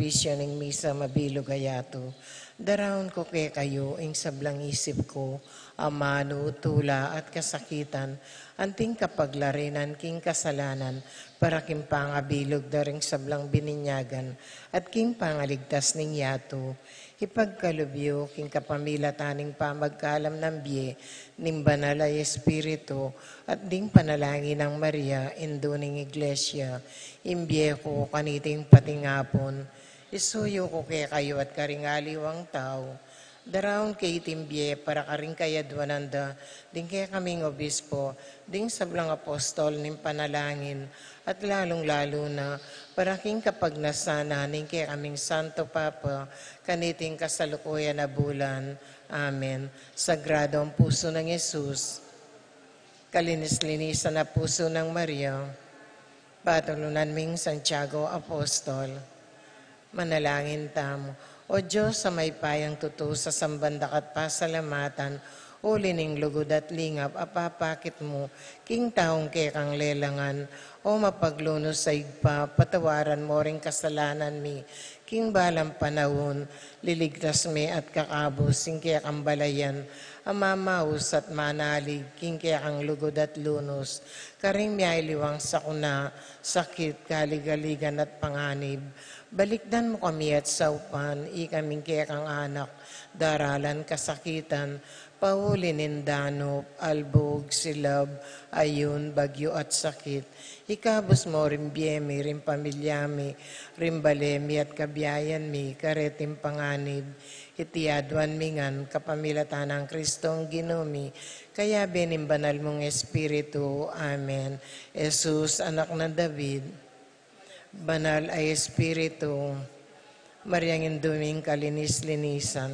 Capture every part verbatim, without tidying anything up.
Bisyo ning misa mabilug a yatu. Daraun ku kekayu ing sablang isip ku, amanu, tula at kasakitan, anting kapaglarinan king kasalanan, para king pangabilug da ring sablang bininyagan, at king pangaligtas ning yatu. Ipagkalub yu king kapamilatan ning pamagkalam nang bie ning Banal a Espiritu, at ding panalangin nang Maria, Indu ning Iglesia, ing bie ku kaniting patingapun. Isuyu ku kekayu at karing aliwang tau. Daraun ke iting bie para karing kayadwanan da ding kekaming obispo, ding sablang apostol ning panalangin, at lalung-lalu na para king kapagnasan na ning kekaming Santo Papa, kaniting kasalukuyan a bulan. Amen. Sagrado ang puso nang Jesus. Kalinis-linisan a puso nang Maria. Patulunan ming Santiago Apostol. Manalangin tamu. O Dios, a mayupayang tutu, sasamban da ka at pasalamatan, uli ning lugud at lingap a papakit mu king taung kekang lelangan. O mapaglunus a Ibpa, patawaran mu ring kasalanan mi king balang panaun, liligtas me at kakabus ing kekang balayan, a mamaus at manalig king kekang lugud at lunus, karing miyaliwang sakuna, sakit, kaligaligan at panganib. Balikdan mu kami at saupan, ikaming kekang anak, daralan kasakitan, pauli ning danup, albug, silab, ayun, bagyu at sakit. Ikabus mu ring bie mi, ring pamilya mi, ring bale mi at kabiayan mi, kareting panganib. Iti aduan mi ngan kapamilatan nang Kristong Ginu mi, kayabe ning Banal mung Espiritu. Amen. Jesus, Anak nang David, Banal a Espiritu, Mariang Indu ming kalinis-linisan.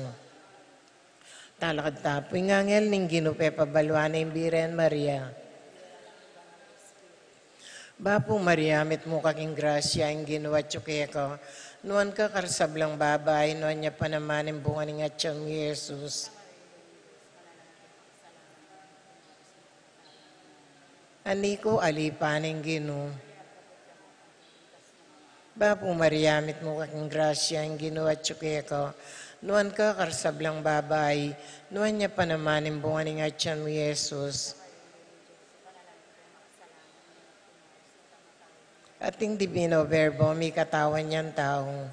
Talakad ta pu, ing anghel ning Ginu pepabaluan ing Birhen Maria. Bapu Maria, mitmu ka king grasya, ing Ginu atyu keka. Nuan ka karing sablang babai, nuan ya pa naman ing bunga ning atyan mu, Jesus. Ani ku, ali pa ning Ginu. Bapu Maria, mitmu ka king grasya, ing Ginu atyu keka. Nuan ka karing sablang babai, nuan ya pa naman ing bunga ning atyan mu, Jesus. At ing Divino Verbo, mikatawan yang tau.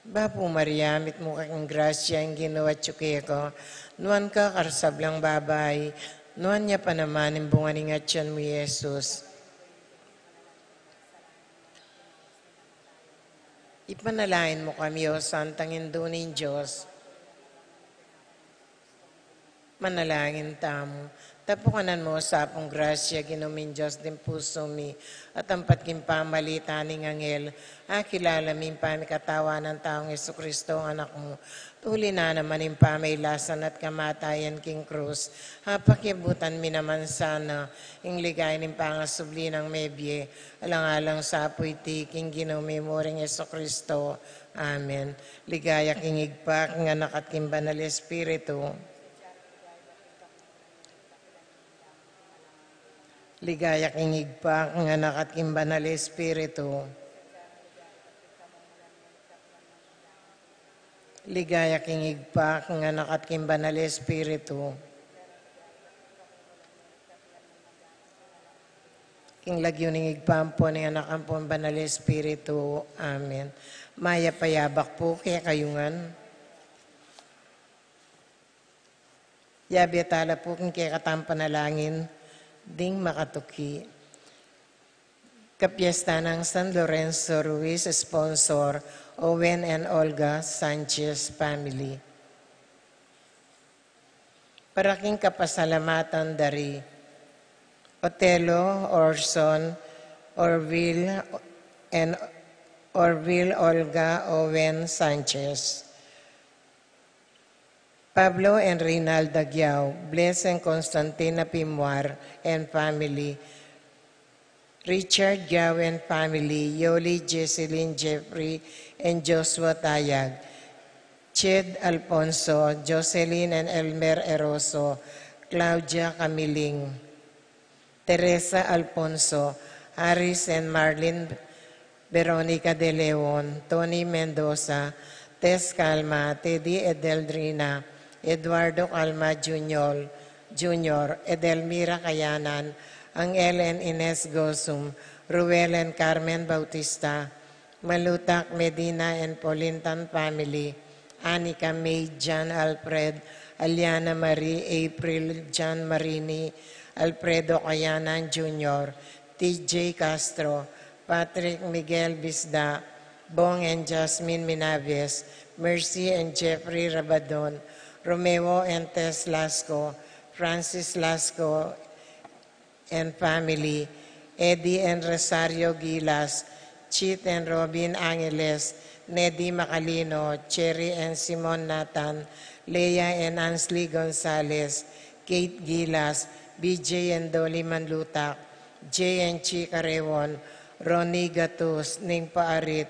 Bapu Maria, mitmu ka king grasya, ing Ginu atyu keka. Nuan ka karing sablang babai, nuan ya pa naman ing bunga ning atyan mu, Jesus. Ipanalangin mu kami, O Santang Indu ning Dios. Manalangin tamu. Tapukanan mu sa pung grasya, Ginu ming Dios, ding pusu mi, at ampat king pamalitan ning anghel, akilala mi ing pamikatawan nang taung Jesucristo, Anak mu. Tuli na naman ing pamailasan at kamatayan king krus, apakiabutan mi naman sana ing ligaya ning pangasubli nang mebie, alang-alang sa pu iti king Ginu mi muring Jesucristo. Amen. Ligaya king Ibpa, king Anak, at king Banal Espiritu. Ligaya king Ibpa, king Anak, at king Banal Espiritu. Ligaya king Ibpa, king Anak, at king Banal Espiritu. King lagyu ning Ibpa, ampo ning Anak, ampo ning Banal Espiritu. Amen. Mayap a yabak pu kekayu ngan. Yabe tala pu king kekatang panalangin ding makatuki. Kapiesta nang San Lorenzo Ruiz, sponsor, Owen and Olga Sanchez family. Para king kapasalamatan da ri Otelo, Orson, Orville, and Orville Olga Owen Sanchez. Pablo and Reynalda Giao, Bless and Constantina Pimuar and family, Richard Giao and family, Yoli, Jesselyn, Jeffrey, and Joshua Tayag, Ched Alfonso, Jocelyn and Elmer Eroso, Claudia Camiling, Teresa Alfonso, Harris and Marlene Veronica de Leon, Tony Mendoza, Tess Calma, Teddy Edeldrina, Eduardo Calma Junior, Junior, Edelmira Kayanan, Angel and Ines Gosum, Ruel and Carmen Bautista, Malutak Medina and Polintan family, Anika May, John Alfred, Aliana Marie, April, John Marini, Alfredo Kayanan Junior, T J Castro, Patrick Miguel Bisda, Bong and Jasmine Minaves, Mercy and Jeffrey Rabadon, Romeo and Tess Lasco, Francis Lasco and family, Eddie and Rosario Gilas, Chit and Robin Angeles, Neddy Macalino, Cherry and Simon Nathan, Leah and Ansley Gonzalez, Kate Gilas, B J and Dolly Manlutak, Jay and Chi Carreon, Ronnie Gatus, Ning Paarit,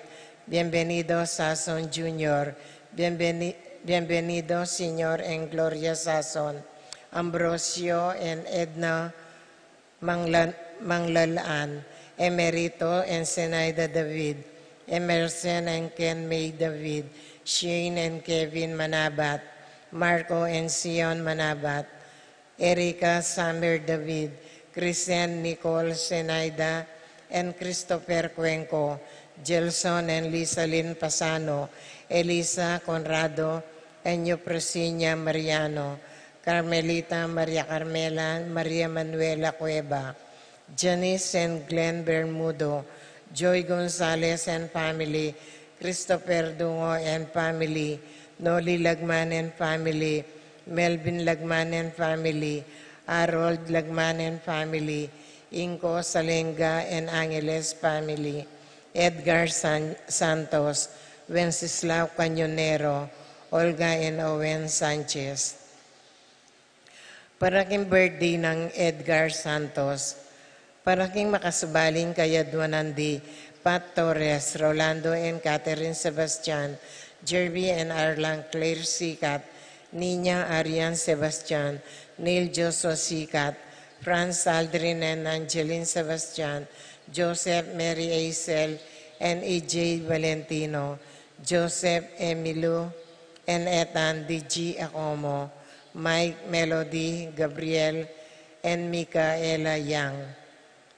Bienvenido Sason Junior, Bienveni-, Bienvenido Senior and Gloria Sason, Ambrosio and Edna Manglan-, Manglalan, Emerito and Zenaida David, Emerson and Ken May David, Shane and Kevin Manabat, Marco and Sion Manabat, Erica Summer David, Christian Nicole Zenaida and Christopher Cuenco, Gelson and Lisa Lynn Pasano, Elisa Conrado and Eufrosinia Mariano, Carmelita Maria Carmela, Maria Manuela Cueva, Janice and Glenn Bermudo, Joy Gonzalez and family, Christopher Dungo and family, Noli Lagman and family, Melvin Lagman and family, Harold Lagman and family, Inko Salenga and Angeles family, Edgar San-, Santos, Wenceslao Cañonero, Olga and Owen Sanchez. Para king birthday nang Edgar Santos, para king makasubaling kayadwanan di Pat Torres, Rolando and Catherine Sebastian, Jerby and Arlan Claire Sikat, Nina Arian Sebastian, Neil Joshua Sikat, Franz Aldrin and Angeline Sebastian, Joseph Mary Aisel and E J Valentino, Joseph Emilio and Ethan D G Acomo, Mike, Melody, Gabriel, and Micaela Yang,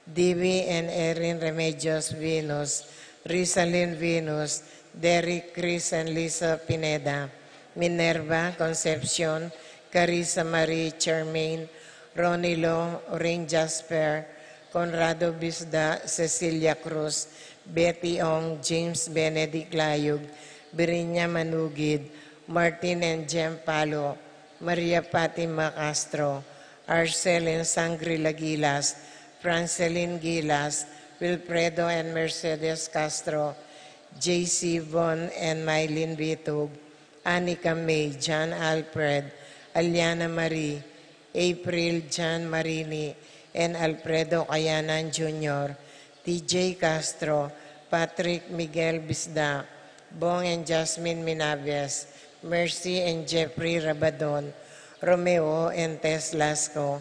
Divi and Erin Remedios Venus, Rizalin Venus, Derek, Chris, and Lisa Pineda, Minerva, Concepcion, Carissa Marie, Charmaine, Ronilo, Rain Jasper, Conrado Bisda, Cecilia Cruz, Betty Ong, James Benedict Layug, Birinya Manugid, Martin and Jem Palo, Maria Fatima Castro, Arcel and Sangri Lagilas, Francelin Gilas, Wilfredo and Mercedes Castro, J C Von and Mylene Bitug, Anika May, John Alfred, Aliana Marie, April, John Marini, and Alfredo Kayanan Junior, T J Castro, Patrick Miguel Bisda, Bong and Jasmine Minavias, Mercy and Jeffrey Rabadon, Romeo and Tess Lasco,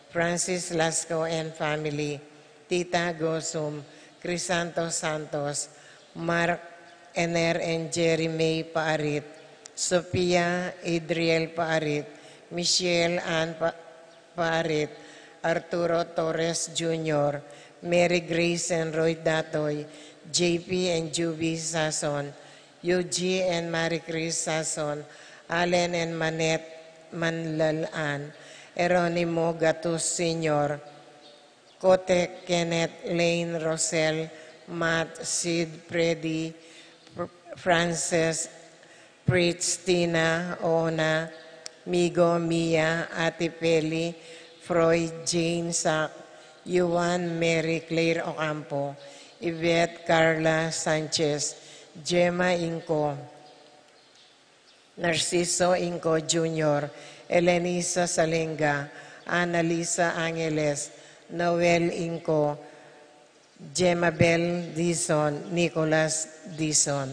Francis Lasco and family, Tita Gosum, Crisanto Santos, Mark, Ener and Jerry May Paarit, Sophia Adriel Paarit, Michelle Ann Pa-, Paarit, Arturo Torres Junior, Mary Grace and Roy Datoy, J P and Juby Sason, Yuji and Marie Chris Sason, Allen and Manette Manlalan, Eronimo Gatus Senior, Kote, Kenneth, Lane, Rosel, Matt, Sid, Freddy, Fr-, Frances, Fritz, Tina, Ona, Migo, Mia, Ate Peli, Froy, Jane, Sak, Yuan, Mary, Claire Ocampo, Yvette, Carla Sanchez, Gemma Inco, Narciso Inco Junior, Elenisa Salenga, Annalisa Angeles, Noel Inco, Jemabel Dizon, Nicolas Dizon.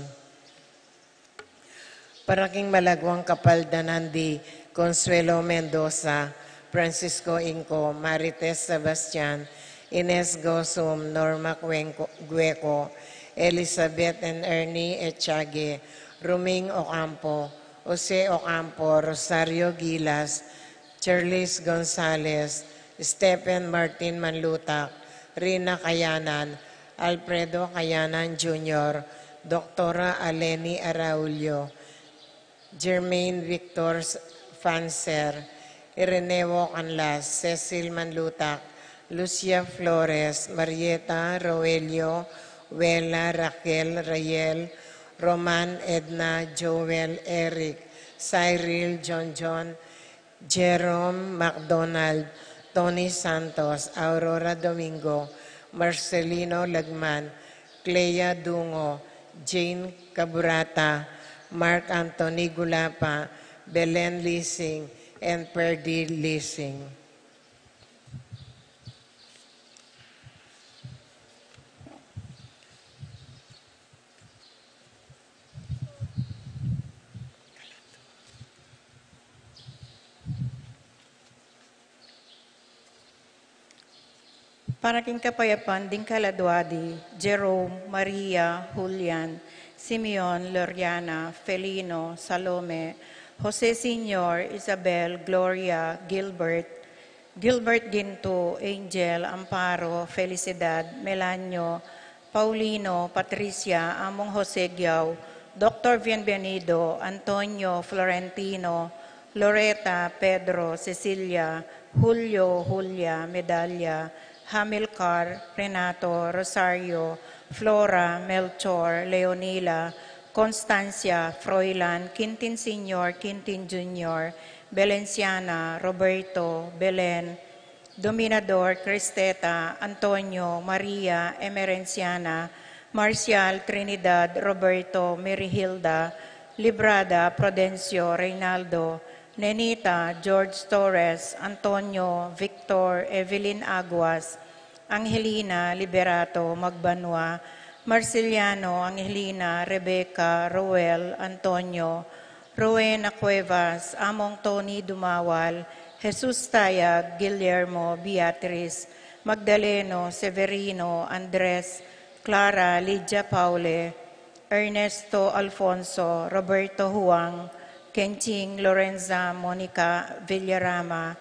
Para king malaguang kapaldanan di Consuelo Mendoza, Francisco Inco, Marites Sebastian, Ines Gosum, Norma Cuenco, Gueco, Elizabeth and Ernie Echage, Ruming Ocampo, Jose Ocampo, Rosario Gilas, Charles Gonzalez, Stephen Martin Manlutak, Rina Kayanan, Alfredo Kayanan Junior, Doktora Aleni Araulio, Germain Victor Fancer, Ireneo Canlas, Cecil Manlutak, Lucia Flores, Marieta Roelio, Wela Raquel Rayel, Roman Edna, Joel Eric, Cyril John John, Jerome McDonald, Tony Santos, Aurora Domingo, Marcelino Lagman, Clea Dungo, Jane Caburata, Mark Anthony Gulapa, Belen Lising, and Perdi Lising. Para king kapayapan ding kaladua di Jerome, Maria, Julian, Simeon, Loriana, Felino, Salome, Jose Senior, Isabel, Gloria, Gilbert, Gilbert Ginto, Angel, Amparo, Felicidad, Melanio, Paulino, Patricia, Among Jose Giao, Doktor Bienvenido, Antonio, Florentino, Loreta, Pedro, Cecilia, Julio, Julia, Medalla, Hamilcar, Renato, Rosario, Flora, Melchor, Leonila, Constancia, Froilan, Quintin Senior, Quintin Junior, Belenciana, Roberto, Belen, Dominador, Cristeta, Antonio, Maria, Emerenciana, Marcial, Trinidad, Roberto, Merihilda, Librada, Prudencio, Reynaldo, Nenita, George Torres, Antonio, Victor, Evelyn Aguas, Angelina, Liberato, Magbanua, Marceliano, Angelina, Rebecca, Roel, Antonio, Rowena Cuevas, Among Tony Dumawal, Jesus Tayag, Guillermo, Beatriz, Magdaleno, Severino, Andres, Clara, Lydia Paule, Ernesto, Alfonso, Roberto, Huang, Kenching, Lorenza, Monica, Villarama,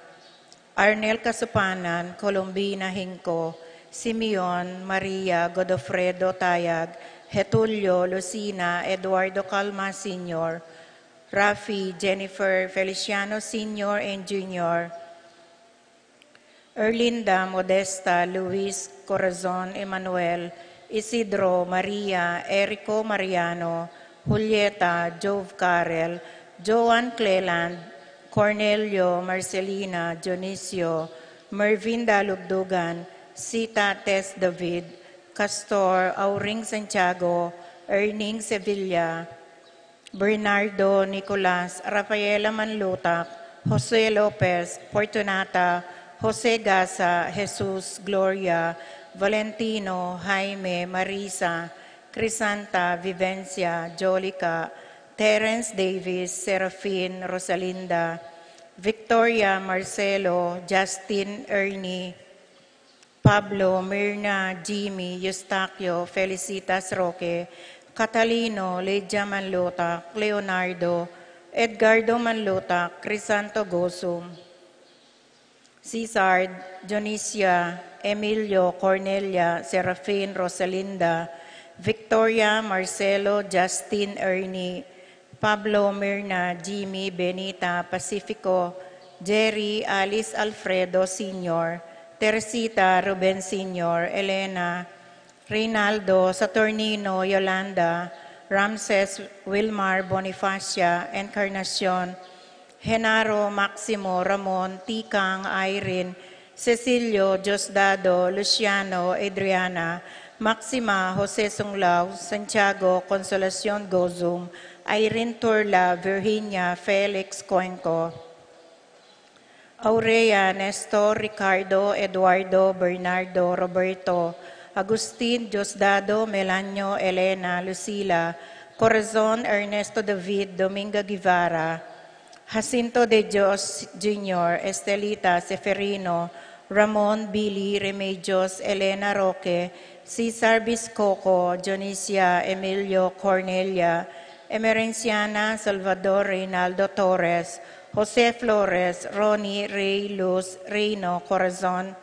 Arnel Kasupanan, Colombina Hinco, Simeon, Maria, Godofredo Tayag, Getulio, Lucina, Eduardo Calma Senior, Rafi, Jennifer, Feliciano Senior and Junior, Erlinda, Modesta, Luis, Corazon, Emmanuel, Isidro, Maria, Erico, Mariano, Julieta, Jove, Carel, Joan, Cleland, Cornelio, Marcelina, Dionisio, Mervin Dalugdugan, Sita, Tess, David, Castor, Auring, Santiago, Erning, Sevilla, Bernardo, Nicolas, Rafaela Manlutak, Jose Lopez, Fortunata, Jose Gasa, Jesus, Gloria, Valentino, Jaime, Marisa, Crisanta, Vivencia, Jolica, Terence Davis, Serafin, Rosalinda, Victoria, Marcelo, Justin, Ernie, Pablo, Mirna, Jimmy, Eustaquio, Felicitas, Roque, Catalino, Lydia Manlutak, Leonardo, Edgardo Manlutak, Crisanto Gosum, Cesar, Dionisia, Emilio, Cornelia, Serafin, Rosalinda, Victoria, Marcelo, Justin, Ernie, Pablo, Mirna, Jimmy, Benita, Pacifico, Jerry, Alice, Alfredo Senior, Teresita, Ruben Senior, Elena, Reynaldo, Saturnino, Yolanda, Ramses, Wilmar, Bonifacia, Encarnacion, Genaro, Maximo, Ramon, Tikang, Irene, Cecilio, Diosdado, Luciano, Adriana, Maxima, Jose Sunglao, Santiago, Consolacion, Gozum, Irene, Turla, Virginia, Felix, Cuenco, Aurea, Nestor, Ricardo, Eduardo, Bernardo, Roberto, Agustin, Diosdado, Melanio, Elena, Lucila, Corazon, Ernesto, David, Dominga, Guevara, Jacinto de Dios Junior, Estelita, Seferino, Ramon, Billy, Remedios, Elena, Roque, Cesar, Biscoco, Dionisia, Emilio, Cornelia, Emerenciana, Salvador, Reynaldo, Torres, Jose, Flores, Ronnie, Rey, Luz, Reino, Corazon,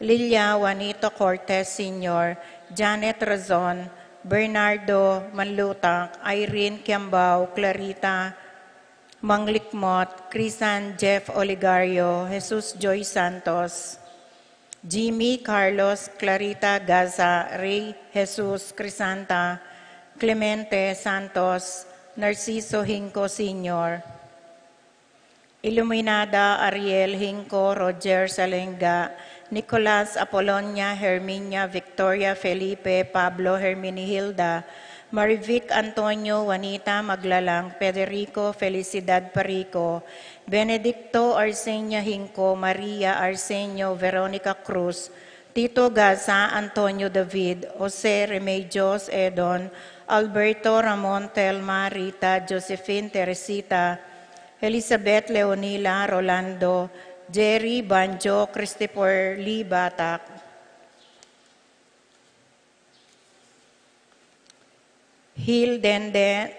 Lilia, Juanito, Cortez, Senior, Janet, Razon, Bernardo, Manlutak, Irene, Kiambao, Clarita, Manglikmot, Crisan, Jeff, Oligario, Jesus, Joy, Santos, Jimmy, Carlos, Clarita, Gaza, Rey, Jesus, Crisanta, Clemente, Santos, Narciso, Hinco, Senior, Iluminada, Ariel, Hinco, Roger, Salenga, Nicolas, Apolonia, Herminia, Victoria, Felipe, Pablo, Herminihilda, Marivic, Antonio, Juanita, Maglalang, Federico, Felicidad, Perico, Benedicto, Arsenia, Hinco, Maria, Arsenio, Veronica, Cruz, Tito, Gaza, Antonio, David, Jose, Remedios, Edon, Alberto, Ramon, Telma, Rita, Josephine, Teresita, Elizabeth, Leonila, Rolando, Jerry, Banjo, Christopher, Lee, Batak, Hil, Denden,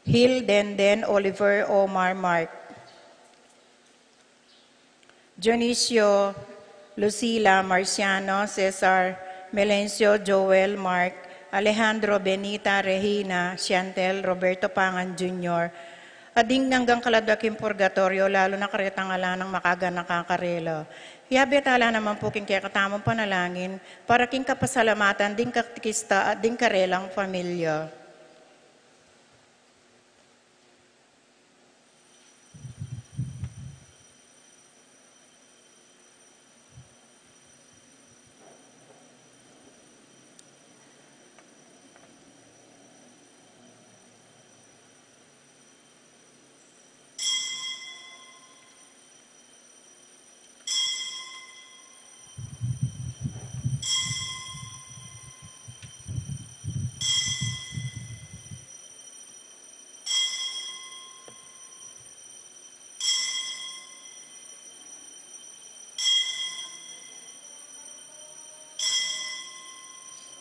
Hil, Denden, Oliver, Omar, Mark, Dionisio, Lucila, Marciano, Cesar, Melencio, Joel, Mark, Alejandro, Benita, Regina, Chantel, Roberto Pangan Junior, at ding anggang kaladwa king purgatorio, lalu na karetang ala nang makaganaka karela. Yabe tala naman pu king kekatamung panalangin para king kapasalamatan ding katekista at ding karelang pamilya.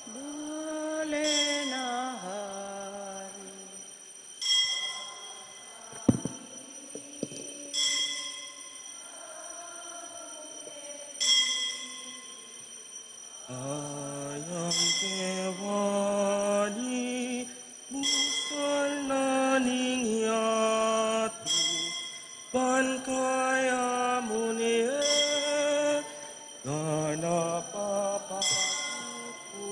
Bale na hari. Ayang kewani, busal na ning yatu, ban kaya mu ne, ganap a papatutu,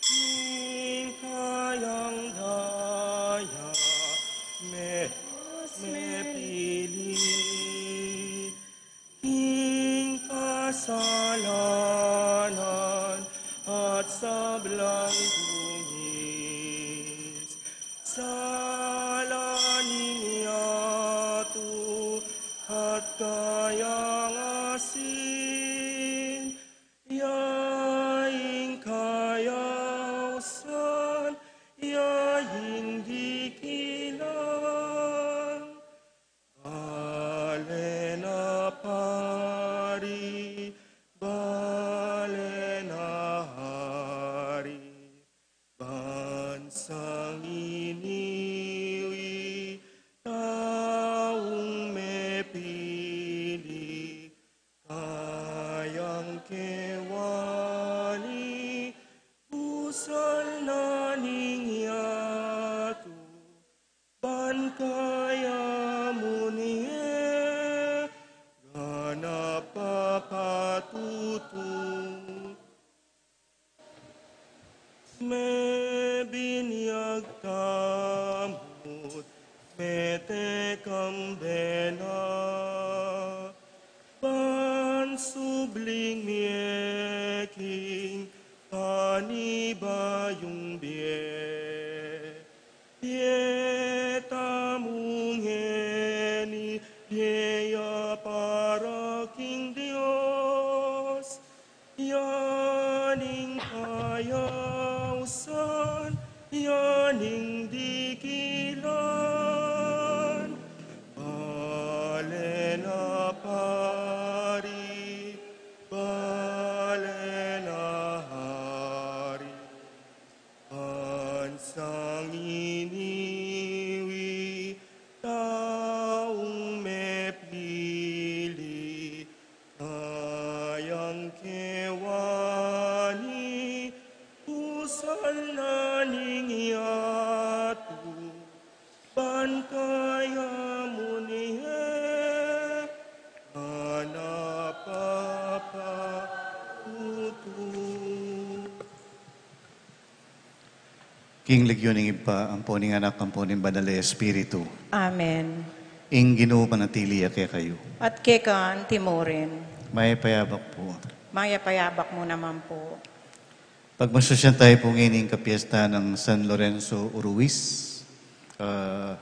ning kayang daya, me, mepili king kasalanan at sablang dungis, sala ning yatu at kayang asin, ya ing kayausan, ya ing dikilan. Bale na pari, bale na hari, bansang iniwi, taung mepili, kayang kewani, busal na ning yatu, ban kaya mu ne, ganap a papatutu. Mebinyag tamu't metekam bena, ban subling mie king panibayung bie. Bie tamu ngeni, bie ya para king Dios, ya ning kayausan, ya ning dikilan, bale na pa Niniwe taung mepili, ngayang kewani pusal na ning yatu, ban kaya mu ne ngana papautu. King lagyu ning Ibpa, ampo ning Anak, ampo ning Banal a Espiritu. Amen. Ing Ginu manatili ya kekayu. At keka antimurin. Mayap a abak pu. Mayap a abak mu naman pu. Pagmasusyan tayu pu ngeni ing kapiyesta nang San Lorenzo Ruiz. Ah,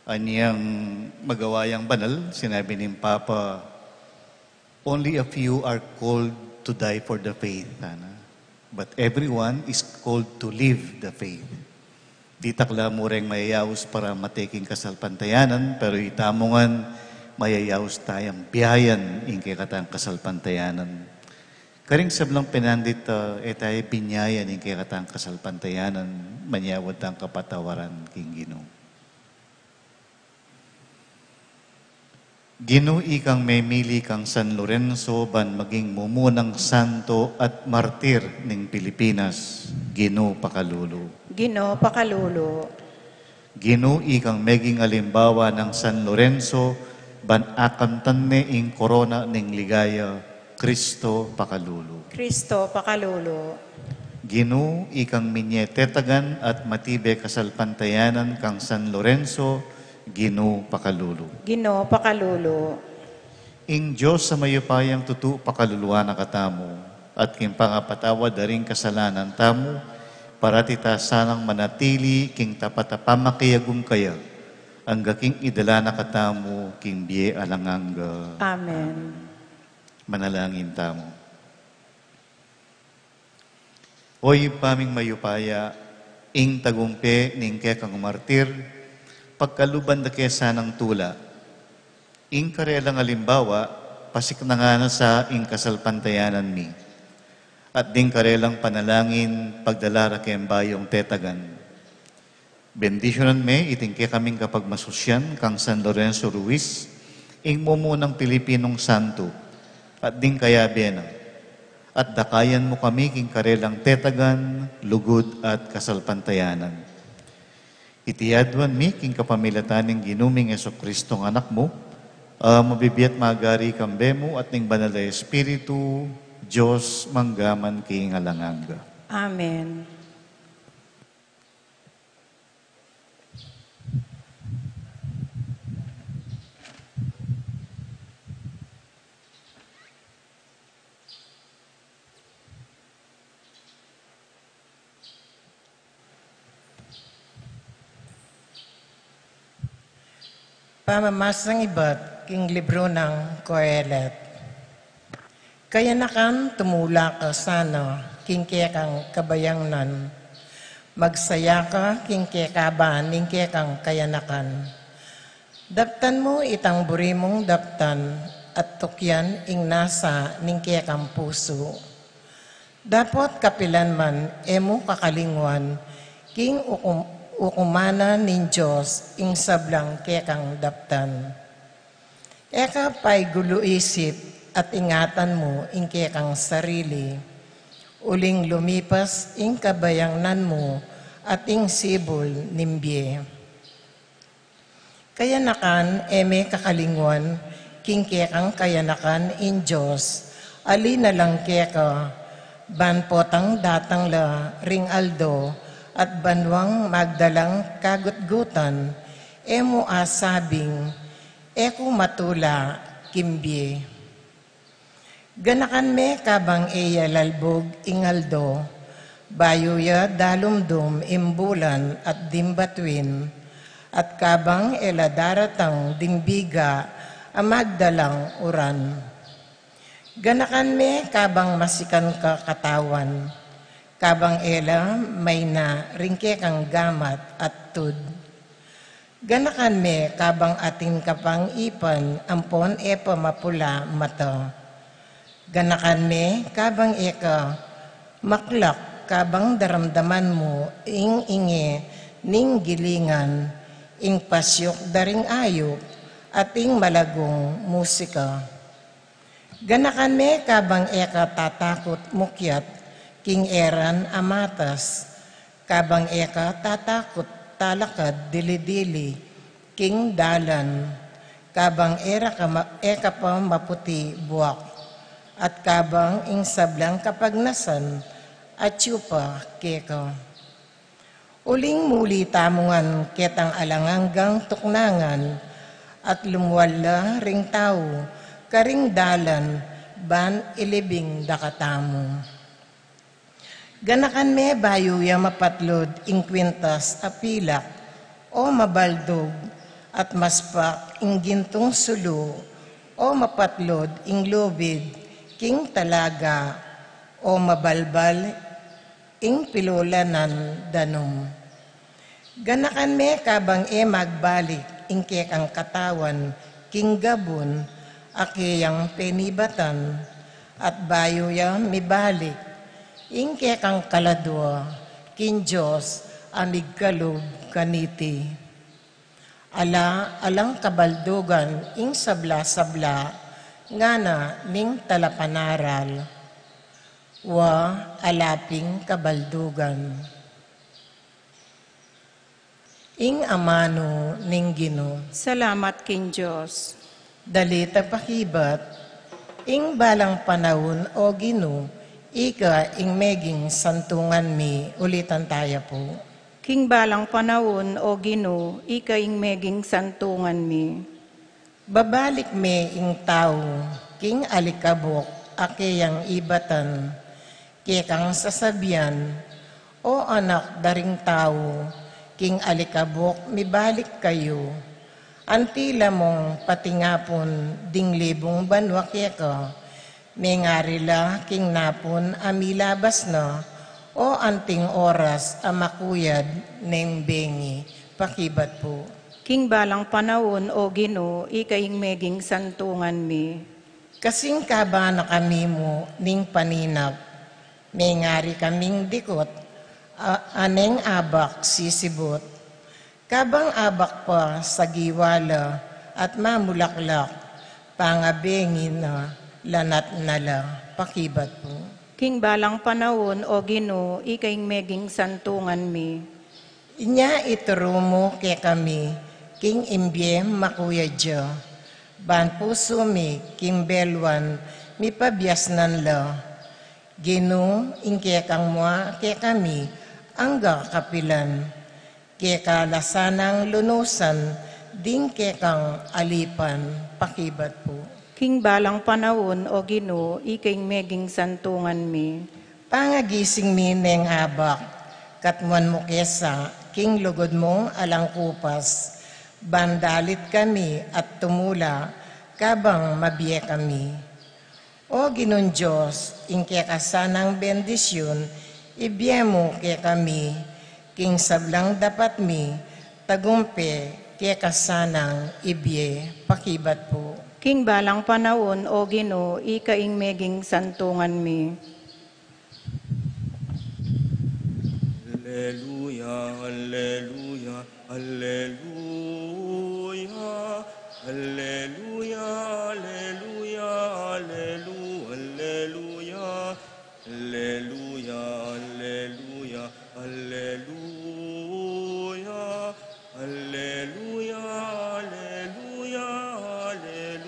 anyang magawa yang banal, sinabi ning Papa, "Only a few are called to die for the faith, ana. But everyone is called to live the faith." Ditak la mu reng mayayaus para mate king kasalpantayanan, pero itamu ngan mayayaus tayang biayan ing kekatang kasalpantayanan. Karing sablang penandit, ah, e taya binyayan ing kekatang kasalpantayanan, manyawad tang kapatawaran king Ginu. Ginu, ikang memili kang San Lorenzo ban maging mumunang santo at martir ning Pilipinas, Ginu pakalulu. Ginu pakalulu. Ginu, ikang meging alimbawa nang San Lorenzo ban akamtan ne ing korona ning ligaya, Kristo pakalulu. Kristo pakalulu. Ginu, ikang minye tetagan at matibe kasalpantayanan kang San Lorenzo, Ginu pakalulu. Ginu pakalulu. Ing Dios a mayupayang tutu pakaluluan na katamu, at king pangapatawad da ring kasalanan tamu, parati ta sanang manatili king tapat a pamakiagum kaya, angga king idala na katamu king bie alang angga. Amen. Manalangin tamu. O Ibpa ming mayupaya, ing tagumpe ning kekang martir, pagkaluban da ke sanang tula. Ing karelang alimbawa, pasiknangan na sa ing kasalpantayanan mi. At ding karelang panalangin, pagdala ra keng bayung tetagan. Bendisyunan me iting kekaming kapagmasusyan kang San Lorenzo Ruiz, ing mumunang Pilipinong santo, at ding kayabe na, at dakayan mu kami king karelang tetagan, lugud at kasalpantayanan. Iti aduan mi king kapamilatan ning Ginu ming Jesucristong Anak mu, a mabibie at magari kambe mu at ning Banal a Espiritu, Dios, mangga man king alang angga. Amen. Pamamasang ibat king libru nang Kohelet. Kayanakan, tumula ka sana king kekang kabayangnan. Magsaya ka king kekaban ning kekang kayanakan. Daptan mu itang buri mung daptan at tukyan ing nasa ning kekang pusu. Dapot kapilan man e mu kakalingwan king ukum-, ukuman na ning Dios ing sablang kekang daptan. E ka paigulu isip at ingatan mu ing kekang sarili, uling lumipas ing kabayangnan mu at ing sibul ning bie. Kayanakan, e me kakalingwan king kekang kayanakan ing Dios, ali na lang keka, ban potang datang la ring aldo at banwang magdalang kagutgutan, e mu asabing, "E ku matula king bie." Ganakan me kabang e ya lalbug ing aldo, bayu ya dalumdum ing bulan at ding batuin, at kabang e la daratang ding biga a magdalang uran. Ganakan me kabang masikan ka katawan, kabang e la maina ring kekang gamat at tud. Ganakan me kabang atin ka pang ipan ampon e pa mapula mata. Ganakan me kabang e ka maklak, kabang daramdaman mu ing inge ning gilingan, ing pasyuk da ring ayup, at ing malagung musika. Ganakan me kabang e ka tatakut mukyat king eran a matas, kabang e ka tatakut talakad dili-dili king dalan, kabang e ra ka ma-, e ka pa maputi buak, at kabang ing sablang kapagnasan atyu pa keka. Uling muli tamu ngan ketang alang anggang tuknangan, at lumual la ring tau karing dalan ban ilibing da katamu. Ganakan me bayu ya mapatlud ing kwintas a pilak, o mabaldug, at maspak ing gintung sulu, o mapatlud ing lubid king talaga, o mabalbal ing pilulanan danum. Ganakan me kabang e magbalik ing kekang katawan king gabun a keyang penibatan, at bayu ya mibalik ing kekang kaladua king Dios a migkalub kaniti. Ala, alang kabaldugan ing sabla-sabla, ngana ning talapanaral. Wa, ala ping kabaldugan. Ing amanu ning Ginu. Salamat king Dios. Dalita pakibat. Ing balang panaun, o Ginu, ika ing meging santungan mi. Ulitan taya pu. King balang panaun, o Ginu, ika ing meging santungan mi. Babalik me ing tau king alikabuk a keyang ibatan, kekang sasabian, O anak da ring tau, king alikabuk mibalik kayu. Anti la mung patingapun ding libung banua keka, mengari la king napun a milabas na, o anting oras a makuyad neng bengi. Pakibat pu. King balang panaun, O Ginu, ika ing meging santungan mi. Kasing kabana kami mu ning paninap, mengari kaming dikut, a, a neng abak sisibut. Kabang abak pa sagiwa la at mamulaklak, pangabengi na lanat na la. Pakibat pu. King balang panaun, O Ginu, ika ing meging santungan mi. Inya ituru mu kekami king imbie makuyad ya, ban pusu mi king beluan mipabiasnan la. Ginu, ing kekang mua kekami angga kapilan, keka la sanang lunusan ding kekang alipan. Pakibat pu. King balang panaun, O Ginu, ika ing meging santungan mi. Pangagising mi neng abak, katmuan mu ke sa king lugud mung alang kupas, ban dalit kami at tumula kabang mabie kami. O Ginung Dios, ing keka sanang bendisyun ibie mu kekami, king sablang dapat mi tagumpe keka sanang ibie. Pakibat pu. King balang panaun, O Ginu, ika ing meging santungan mi. Alleluia, alleluia, alleluia. Alleluia, alleluia, allelu-, alleluia. Alleluia, alleluia, alleluia. Alleluia, alleluia, alleluia.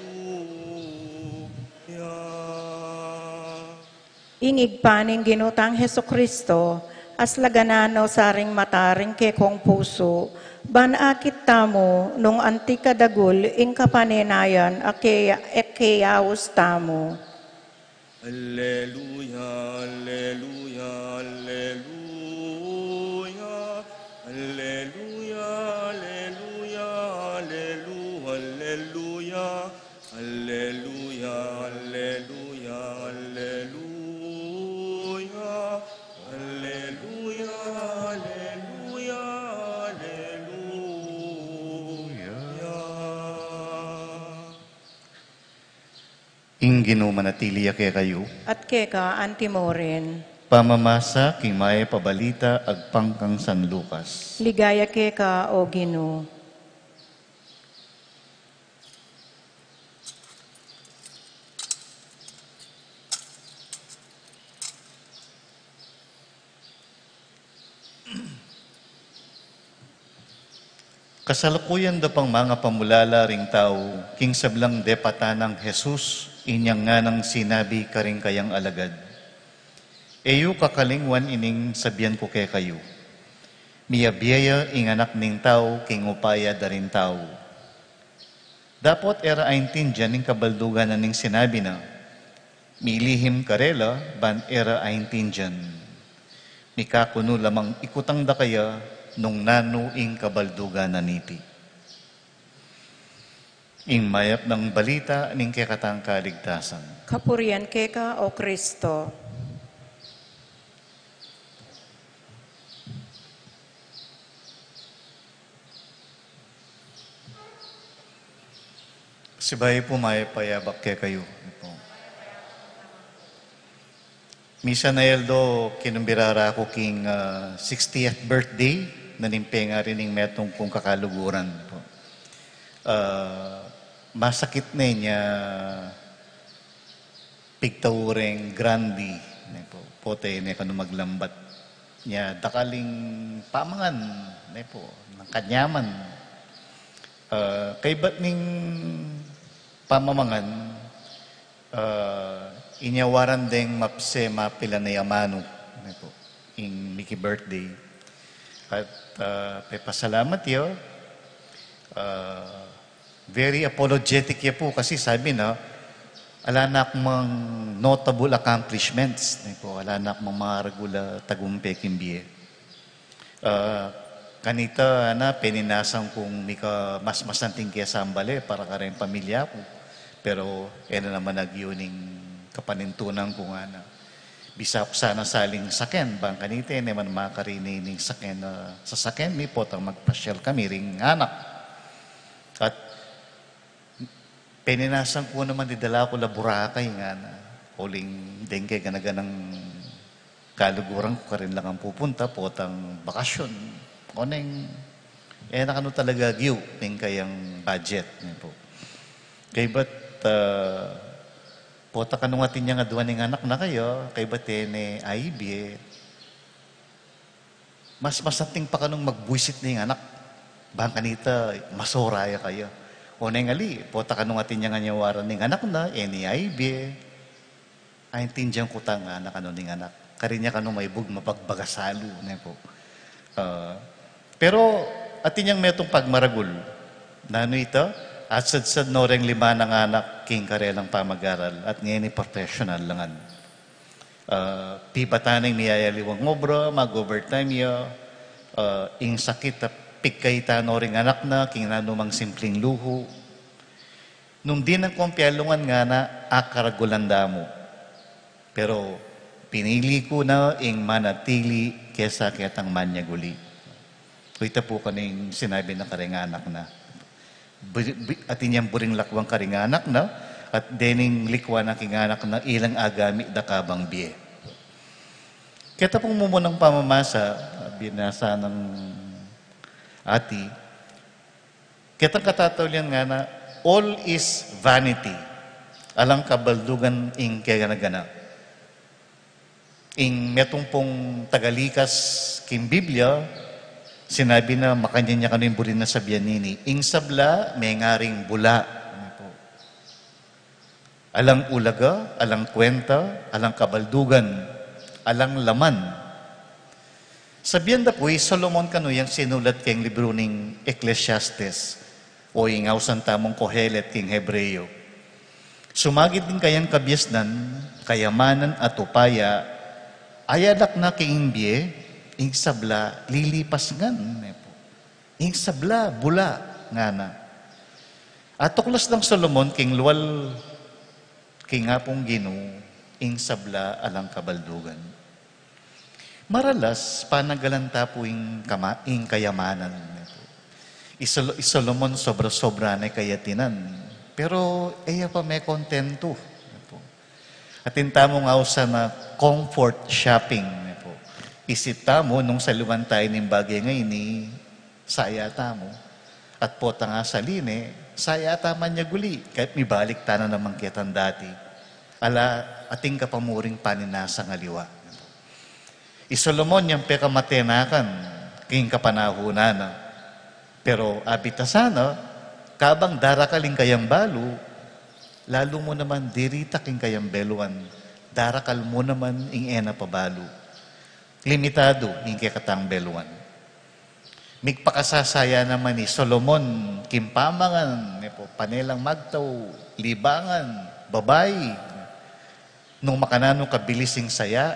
Ing Ibpa ning Ginu tang Jesucristo, aslaganan no sa ring mata ring kekong pusu, ban akit tamu nung anti kadagul ing kapanenayan a ke-, e keyaus tamu. Alleluia, alleluia, alleluia. Alleluia, alleluia, allelu-, alleluia. Alleluia, alleluia, alleluia. Alleluia, alleluia, alleluia. Ing Ginu manatili ya kekayu. At keka anti murin. Pamamasa king Mayap a Balita agpang kang San Lucas. Ligaya keka, O Ginu. Kasalukuyan da pang mangapamulala ring tau king sablang depatan nang Jesus, inyang nganang sinabi karing kayang alagad, "E yu kakalingwan ining sabian ku kekayu, miyabie ya ing Anak ning Tau king upaya da ring tau." Dapot e ra aintindian ing kabaldugan na ning sinabi na, milihim karela ban e ra aintindian. Mikakunu lamang ikutang da kaya nung nanu ing kabaldugan na niti. Ing Mayap a Balita ning kekatang kaligtasan. Kapurian keka, O Kristo. Sibayu pu, mayap a yabak kekayu. Misan a aldo, kinumbira ra ku king, ah, sixtieth birthday na ning pengari ning metung kung kakaluguran pu. Ah, masakit ne nya pigtaureng grandi, ne pu. Pote ne kanu maglambat nya dakal ing pamangan, ne pu, nang kanyaman. Ah, kaybat ning pamamangan, ah, inya waran deng mapse mapilan a amanu, ne pu, ing miki-birthday. At, ah, pepasalamat ya, ah, very apologetic ya pu kasi sabi na, ala na akong mang notable accomplishments, ne pu, ala na akong mang maragul a tagumpe king bie. Ah, kanita, ana, peninasan kung mika mas masanting kesa ing bale para kareng pamilya ku. Pero, e na naman agyu ning kapanintunan ku ngana. Bisa ku sana saling saken, bang kanita, e ne man makarini ning saken na sasaken mi, potang magpasyal kami ring anak. At peninasan ku naman, idala ku la Boracay ngana. Uling deng kegana-ganang kaluguran ku karin la ngan pupunta, potang bakasyun. Oneng, e na kanu talaga agyu ning kayang budget, ne pu. Kaybat, ah, pota kanu atin yang aduan ing anak na kaya, kaybat e ne aibie. Mas masanting pa kanung magbuisit ne ing anak. Bang kanita, masora ya kaya. Oneng ali, pota kanu atin yang anyawaran ning anak na, e ne aibie. Aintindian ku tang anak, anu ning anak. Karin ya kanu maibug, mabagbaga salu, ne pu. Ah, pero, atin yang metung pagmaragul. Nanu ita, at sadsad no reng lima nang anak king karelang pamagaral, at ngeni professional la ngan. Ah, pibatan ing miyayaliwang obra, mag-overtime ya, ah, ing sakit a pigkaitan no ring anak na, king nanumang simpling luhu. Nung dinan kung pialungan ngana, akaragulan da mu. Pero pinili ku na ing manatili kesa ketang manyaguli. Kuyta pu kanu ing sinabi na karing anak na. Bi-, bi-, atin yang buring lakwang karing anak na, at dening likwan na king anak na ilang agami da kabang bie. Keta pung mumunang pamamasa, binasa nang ati, ketang katataulian ngana, "All is vanity." Alang kabaldugan ing kegana-gana. Ing metung pung tagalikas king Biblia, sinabi na makanyan ya kanu ing buri nang sabian nini. Ing sabla, mengaring bula. Alang ulaga, alang kwenta, alang kabaldugan, alang laman. Sabian da pu i Solomon kanu yang sinulat keng libru ning Ecclesiastes, o ing ausan tamung Kohelet king Hebreo. Sumagid ing kayang kabiasnan, kayamanan at upaya, ayadak na king bie, ing sabla lilipas ngan, ne pu. Ing sabla, bula, ngana. Atuklas nang Solomon king lual king Apung Ginu, ing sabla alang kabaldugan. Maralas, panagalan ta pu ing kama-, ing kayamanan. I Sol-, i Solomon sobra-sobra ne kayatinan. Pero, e ya pa mekontentu. Atin tamung ausan a comfort shopping, ne pu. Isip tamu, nung saliwan tamu ning bage ngeni, saya tamu. At pota nga sali ne, saya tamu manyaguli, kaybat mibalik tana naman ketang dati. Ala, atin ka pa muring paninasang aliwa. I Solomon yang pekamatenakan king kapanahunan na. Pero abita sana, kabang darakal ing kayang balu, lalu mu naman dirita king kayang beluan, darakal mu naman ing e na pa balu. Limitadu ing kekatang beluan. Migpakasasaya naman i Solomon king pamangan, ne pu, pane lang magtau, libangan, babai. Nung makananu kabilis ing saya,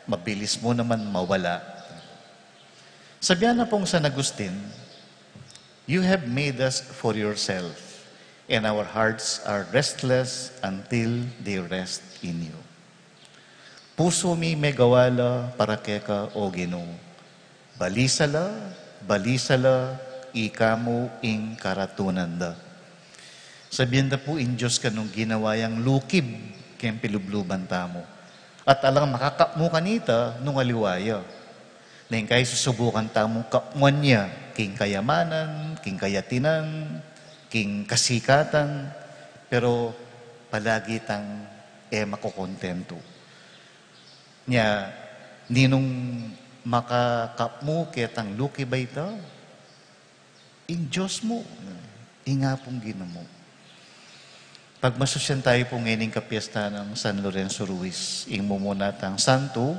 mabilis mu naman mawala. Sabian na pung San Agustin, "You have made us for yourself, and our hearts are restless until they rest in you." Pusu mi megawa la para keka, O Ginu. Balisa la, balisa la, ika mu ing karatunan da. Sabian da pu ing Dios kanung ginawa yang lukib keng pilubluban tamu. At alang makakapmu kanita nung aliwa ya. Neng kai susubukan tamung kapmuan ya, king kayamanan, king kayatinan, king kasikatan, pero palagi tang e makukontentu. Nya, ninung makakapmu ketang lukib a ita? Ing Dios mu, ing Apung Ginu mu. Pagmasusyan tamu pu ngening kapiesta nang San Lorenzo Ruiz, ing mumuna tang santu,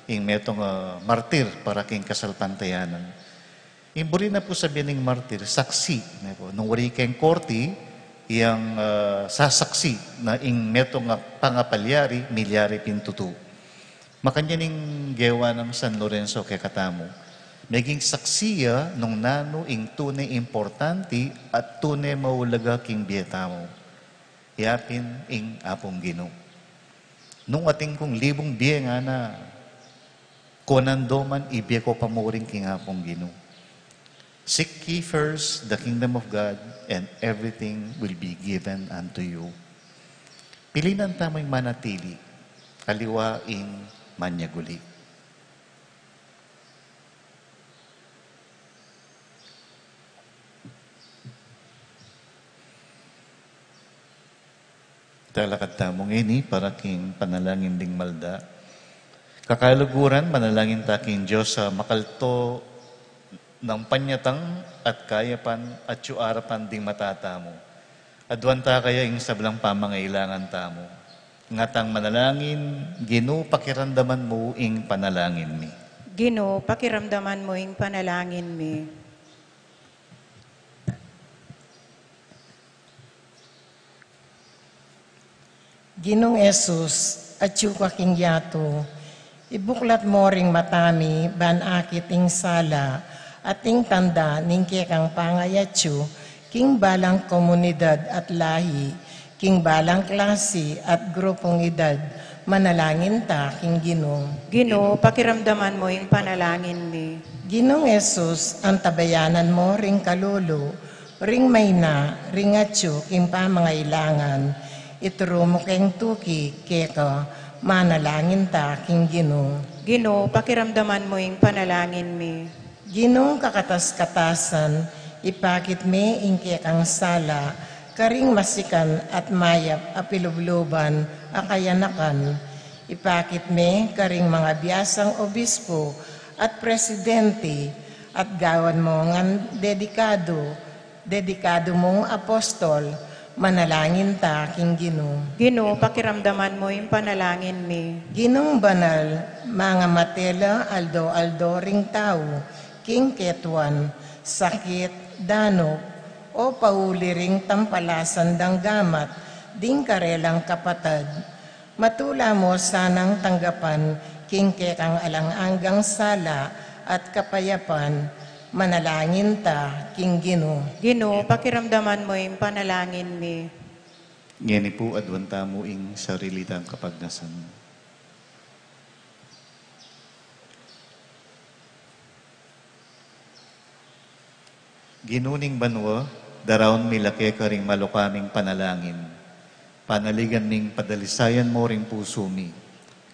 ing metung a martir para king kasalpantayanan. Ing buri na pu sabian ning martir, saksi, ne pu. Nung wari keng korti, yang, ah, sasaksi na ing metung a pangapalyari, milyari pin tutu. Makanyan ing gewa nang San Lorenzo kekatamu. Meging saksi ya nung nanu ing tune importanti at tune maulaga king bie tamu. Ya pin ing Apung Ginu. Nung atin kung libung bie ngana, konan do man ibie ko pa murin king Apung Ginu. Seek ye first the kingdom of God, and everything will be given unto you. Pilinan tamu ing manatili, aliwa ing manyaguli. Talakad tamu ngeni para king panalangin ding malda. Kakaluguran, manalangin ta king Dios a makalto nang panyatang at kayapan at yu arapan ding mata tamu. Aduan ta kaya ing sablang pamangailangan tamu. Ngatang manalangin, Ginu, pakiramdaman mu ing panalangin mi. Ginu, pakiramdaman mu ing panalangin mi. Ginung Jesus, atyu ka king yatu, ibuklat mo ring mata mi ban akit ing sala at ing tanda ning kekang pangayatyu king balang komunidad at lahi, king balang klasi at grupung edad, manalangin ta king Ginu. Ginu, pakiramdaman mo ing panalangin mi. Ginung Jesus, antabayanan mo ring kalulu, ring maina, ring atyu king pamangailangan, ituru mu keng tuki keka, manalangin ta king Ginu. Ginu, pakiramdaman mo ing panalangin mi. Ginung kakatas-katasan, ipakit me ing kekang sala karing masikan at mayap a pilubluban a kayanakan. Ipakit me karing mangabiasang obispo at presidente, at gawan mo ngan dedikadu, dedikadu mung apostol, manalangin ta king Ginu. Ginu, pakiramdaman mo ing panalangin mi. Ginung banal, mangamate la aldo-aldo ring tau king ketuan, sakit, danup, o pauli ring tampalasan dang gamat ding karelang kapatad. Matula mo sanang tanggapan king kekang alang anggang sala at kapayapan, manalangin ta king Ginu. Ginu, pakiramdaman mo ing panalangin mi. Ngeni pu, aduan tamu ing sarili tang kapagnasan. Ginu ning banua, daraun mi la keka ring malukaming panalangin. Panaligan ming padalisayan mo ring pusu mi,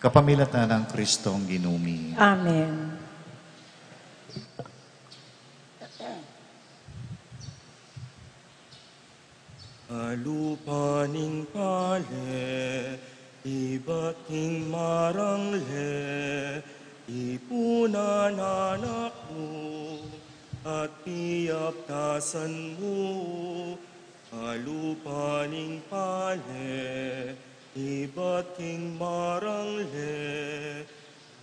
kapamilatan nang Kristong Ginu mi. Amen. Alupa ning pale, ibat king marangle, ipunan anak mu, at piaptasan mu. Alupa ning pale, ibat king marangle,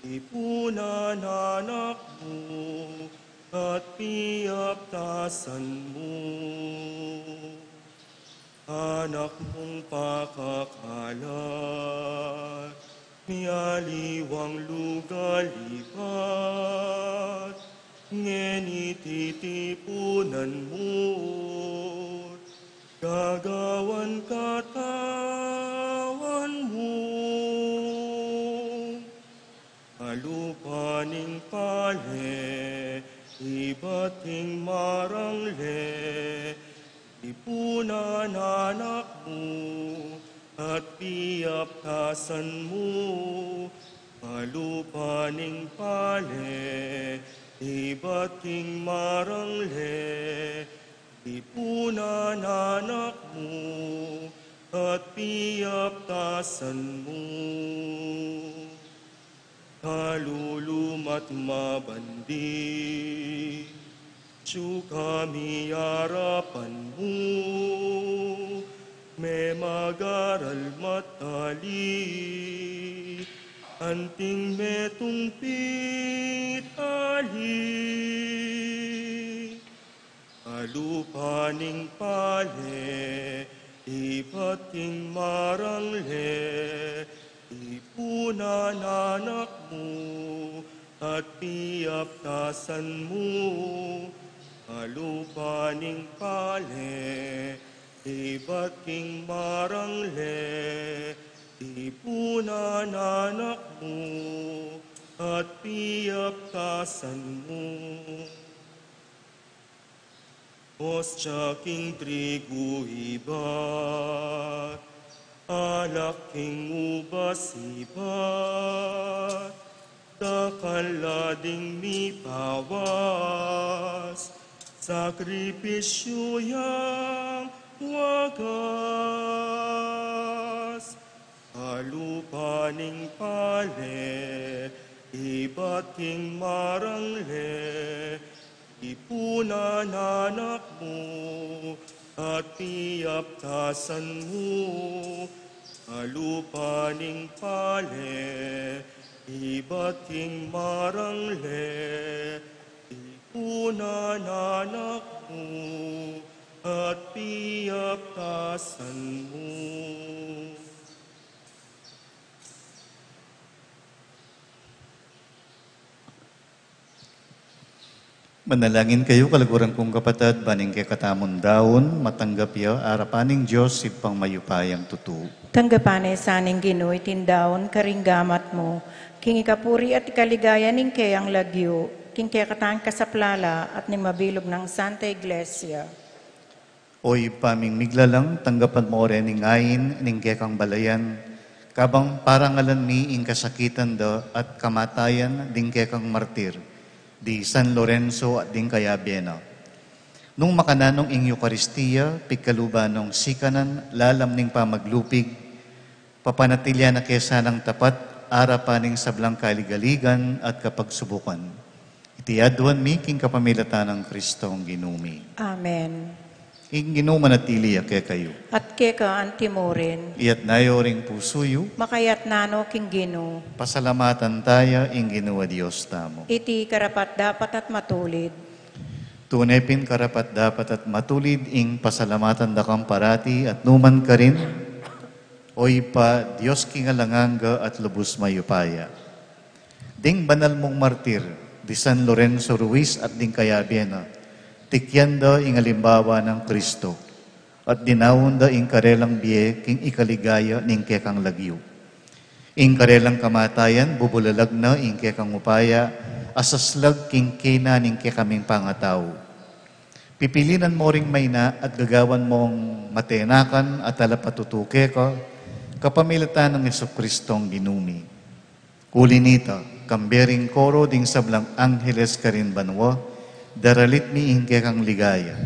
ipunan anak mu, at piaptasan mu. Anak mung pakakalat, mialiwang lugal ibat, ngeni titipunan mu, gagawan katawan mu. Alupa ning pale, ibat king marangle, ipunan anak mu, at piaptasan mu. Alupa ning pale, ibat king marangle, ipunan anak mu, at piaptasan mu. Kalulum at mabandi, atyu kami arapan mu, memagaral matali, anting metung pitali. Alupa ning pale, ibat king marangle, ipunan anak mu, at piaptasan mu. Alupa ning pale, ibat king marangle, ipunan anak mu, at piaptasan mu. Ostya king trigu ibat, alak king ubas ibat, dakal la ding mipawas, sakripisyu yang wagas. Alupa ning pale, ibat king marangle, ipunan anak mu, at piaptasan mu. Alupa ning pale, ibat king marangle, ipunan anak mu, at piaptasan mu. Manalangin kayu, kaluguran kung kapatad, ban ing kekatamung daun, matanggap ya arapan ning Dios, Ibpang mayupayang tutu. Tanggapan na sa ning Ginu iting daun karing gamat mu, king ikapuri at ikaligaya ning keyang lagyu, king kekatang kasaplalan at ning mabilug nang Santa Iglesia. O Ibpa ming miglalang, tanggapan mu rin ing ain ning kekang balayan, kabang parangalan mi ing kasakitan da at kamatayan ding kekang martir, di San Lorenzo at ding kayabe na. Nung makananu ing Eukaristia, pigkaluban nong sikanan lalam ning pamaglupig, papanatilian na ke sanang tapat arapan ning sablang kaligaligan at kapagsubukan. Iti aduan mi king kapamilatan nang Kristong Ginu mi. Amen. Ing Ginu manatili ya kekayu. At keka antimurin. Iyatas yu ring pusu yu. Makayatas no king Ginu. Pasalamatan taya ing Ginu a Dios tamu. Iti karapat-dapat at matulid. Tune pin karapat-dapat at matulid ing pasalamatan da kang parati at nukarin man, O Ibpa, Dios king alang angga at lubus mayupaya. Ding banal mung martir, di San Lorenzo Ruiz at ding kayabe na, tikyan da ing alimbawa nang Kristo, at dinaun da ing karelang bie king ikaligaya ning kekang lagyu. Ing karelang kamatayan, bubulalag na ing kekang upaya a saslag king kena ning kekaming pangatau. Pipilinan mo ring maina at gagawan mong matenakan at talapatutu keka, kapamilatan nang Jesucristong Ginu mi. Uli nita, kambe ring koro ding sablang angheles karin banua, daralit mi ing kekang ligaya.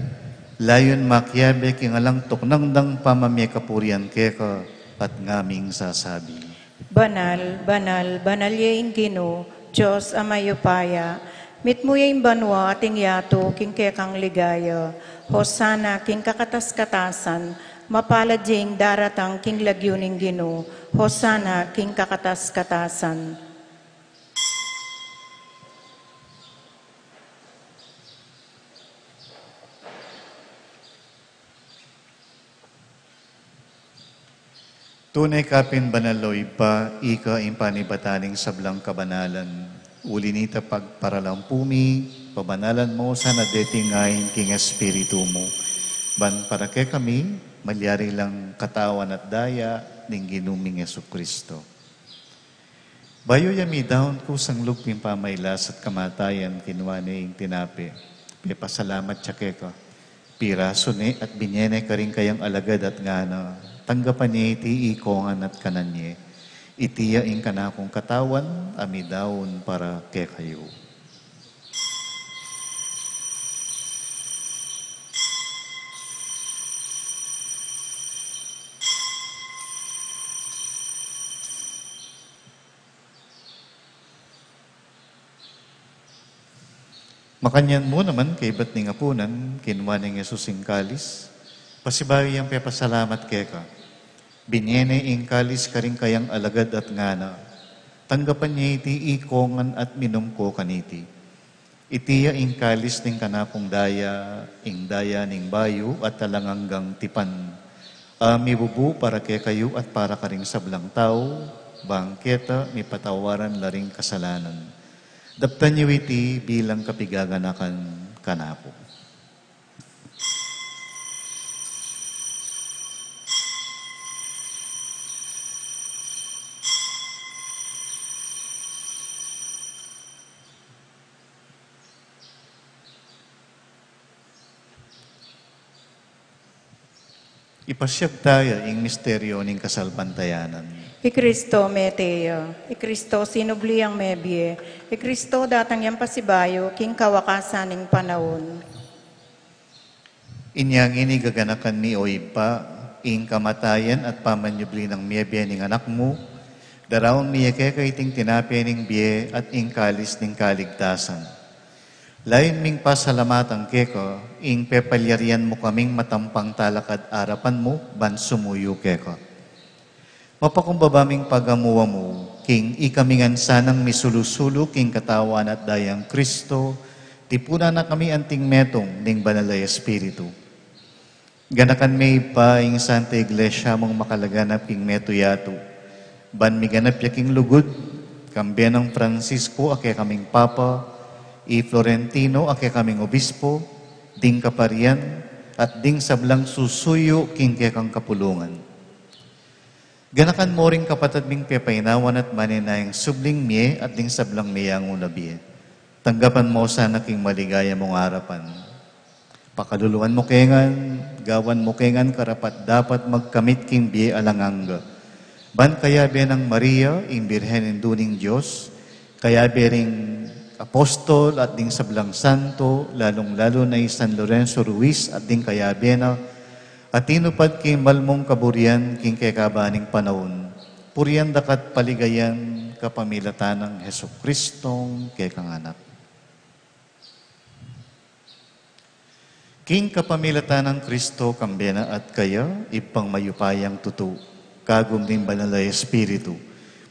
Layun makiabe king alang tuknang dang pamamie kapurian keka at ngaming sasabi. Banal, banal, banal ya ing Ginu, Dios a mayupaya. Mitmu ya ing banua at ing yatu king kekang ligaya. Hosana king kakatas-katasan, mapalad ya ing daratang king lagyu ning Ginu. Hosana king kakatas-katasan. Tune ka pin banal, o Ibpa, ika ing panibatan ning sablang kabanalan. Uli nita pagparalampu mi, pabanalan mo sana deting ain king Espiritu mu. Ban para kekami, malyari lang katawan at daya ning Ginu ming Jesucristo. Bayu ya midaun kusang lugping pamailas at kamatayan, kinua ne ing tinape, pepasalamat ya keka, pirasu ne at binie ne karing kayang alagad at ngana, tanggapan ye iti ikongan at kanan ye. Iti ya ing kanakung katawan a midaun para kekayu. Makanyan mu naman kaibat ning apunan, kinua neng Jesus ing kalis, pasibayu yang pepasalamat keka. Binie ne ing kalis karing kayang alagad at ngana, tanggapan ye iti ikongan at minum ko kaniti. Iti ya ing kalis ning kanakung daya, ing daya ning bayu at alang anggang tipan, a mibubu para kekayu at para karing sablang tau, bang keta mipatawaran la ring kasalanan. Daptan yu iti bilang kapigaganakan kanaku. Ipasiag taya ing misteryo ning kasalpantayanan. I Kristo mete ya, i Kristo sinubli yang mebie, i Kristo datang yang pasibayu king kawakasan ning panaun. Inya ngeni gaganakan mi, o Ibpa, ing kamatayan at pamanyubli nang mebie ning Anak mu, daraun mi ya keka iting tinape ning bie at ing kalis ning kaligtasan. Layun ming pasalamatan keka, ing pepalyarian mu kaming matampang talakad arapan mu, ban sumuyu keka. Mapakumbaba ming pagamu-amu, king ikami ngan sanang misulu-sulu king katawan at dayang Kristo, tipunan na kami anting metung ning Banal a Espiritu. Ganakan me, Ibpa, ing Santa Iglesia mung makalaganap king metung yatu, ban miganap ya king lugud, kambe nang Francisco a kekaming Papa, i Florentino a kekaming Obispo, ding kaparian, at ding sablang susuyu king kekang kapulungan. Ganakan mo ring kapatad ming pepainawan at manenayang subling mie at ding sablang meyangu na bie. Tanggapan mo sana king maligaya mung arapan. Pakaluluan mo ke ngan, gawan mo ke ngan karapat-dapat magkamit king bie alang angga. Ban kayabe nang Maria, ing Birhen Indu ning Dios, kayabe ring apostol at ding sablang santo, lalung-lalu na i San Lorenzo Ruiz at ding kayabe na, a tinupad king malmung kaburian king kekaban ning panaun, purian da ka at paligayan kapamilatan nang Jesucristong kekang Anak. King kapamilatan nang Kristo, kambe na at kaya, Ibpang mayupayang tutu, kagum ning Banal a Espiritu,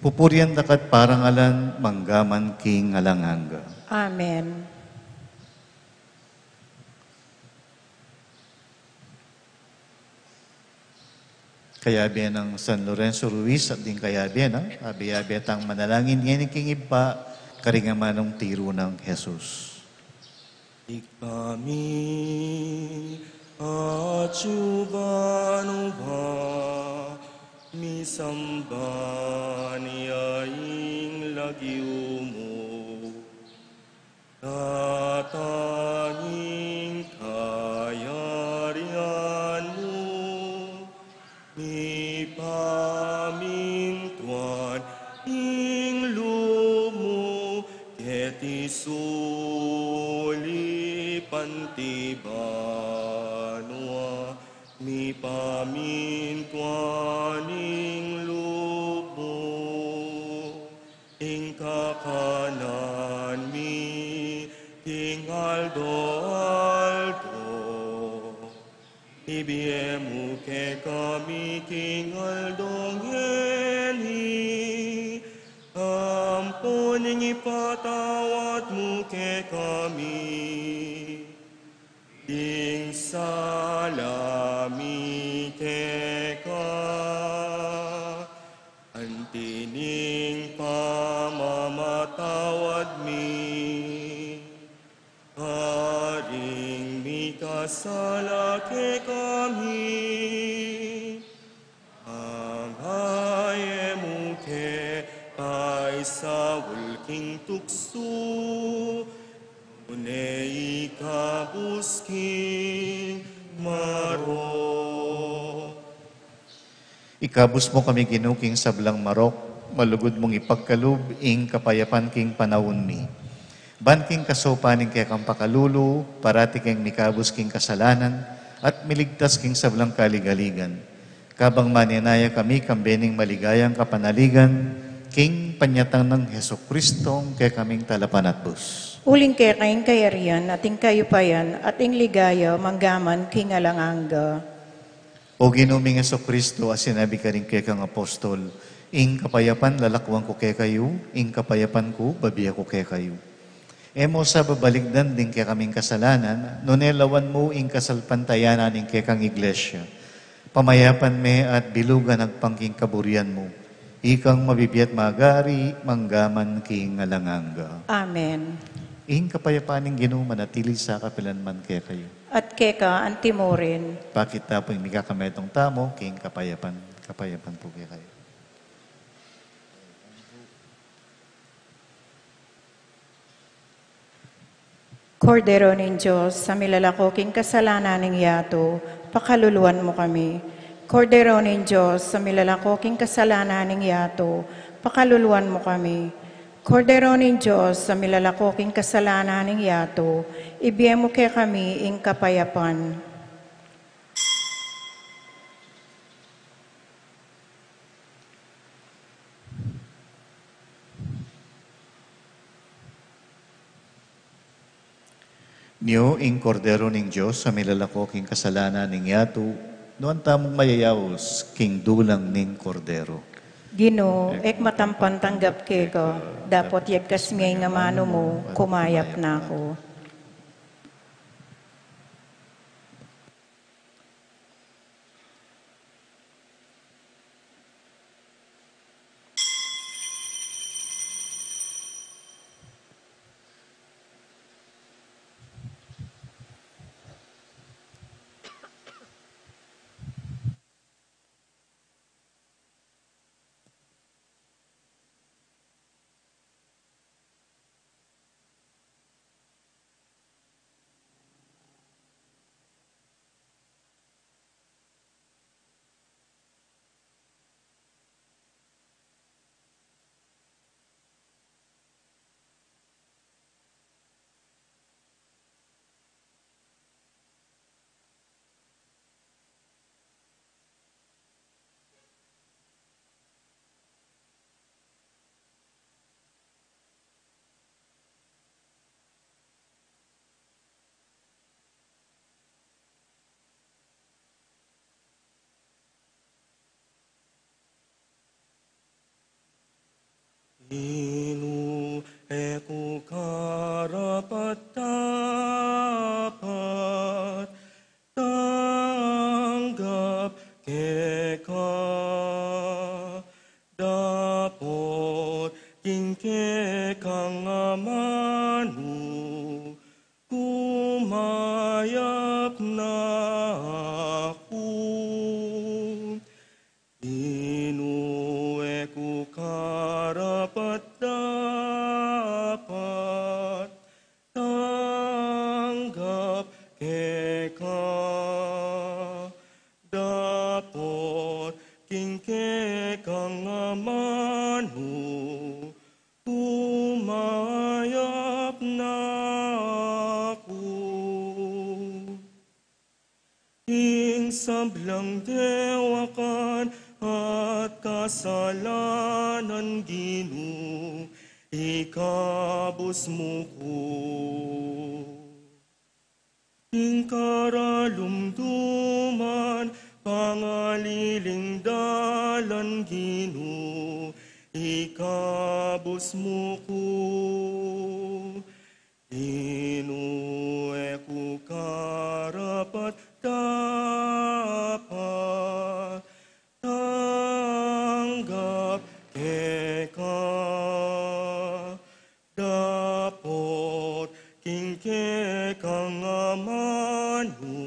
pupurian da ka at parangalan mangga man king alang angga. Amen. Kayabe nang San Lorenzo Ruiz at ding kayabe na, abe-abe tang manalangin ngeni king Ibpa, karing amanung tiru nang Jesus. Ibpa mi, atsu ka banua, misamban ya ing lagyu mu. Datang ing Uli pantibanua, mipamintuan ing lub mu, ing kakanan mi king aldo-aldo. Ibie mu kekami king aldo ngeni, ampon ing ipatawad mu kekami ing sala mi keka, anti ning pamamatawad mi karing mikasala kekami. Angga e mu ke paisaul king tuksu, nune ikabus king marok. Ikabus mu kami, Ginu, king sablang marok, malugud mung ipagkalub ing kapayapan king panaun mi. Ban king kasaupan ning kekang pakalulu, parati keng mikabus king kasalanan, at miligtas king sablang kaligaligan. Kabang manenaya kami kambe ning maligayang kapanaligan, king panyatang nang Jesucristo, kekaming Talapanatbus. Uling keka ing kayarian, at ing kayupayan, at ing ligaya, manggaman king alang angga. O Ginu ming Jesucristo, a sinabi karing kekang apostol, ing kapayapan lalakwan ku kekayu, ing kapayapan ku babie ku kekayu. E mu sa babalikdan ding kekaming kasalanan, nune lawan mu ing kasalpantayanan ning kekang Iglesia. Pamayapan me at bilugan agpang king kaburian mu. Ikang mabibie at magari, manggaman king alang angga. Amen. Ing kapayapan ning Ginu manatili sa kapilan man kekayu. At keka anti mu rin. Pakit ta pu ing mikakametung tamu king kapayapan, kapayapan pu kekayu. Kordero ning Dios, a milalako king kasalanan ning yatu, pakaluluan mu kami. Kordero ning Dios, a milalako king kasalanan ning yatu, pakaluluan mu kami. Kordero ning Dios, a milalako king kasalanan ning yatu, ibie mu kekami ing kapayapan. Nyo ing Kordero ning Dios, a milalako king kasalanan ning yatu, nuan tamung mayayaus king dulang ning Kordero. Ginu, e ku matampan tanggap keka, dapot yagkas me ing amanu mu, kumayap na ku. Inu e ku karapat-dapat tanggap keka, dapot king kekang amanu, kumayap na ku. Inu e ku karapat-dapat tanggap keka, dapot king kekang amanu, kumayap na sablang dewakan at kasalanan, Ginu, ikabus mu ku. Ing karalumduman, pangaliling dalan, Ginu, ikabus mu ku. Ginu, e ku karapat-dapat tanggap keka, dapot king kekang amanu,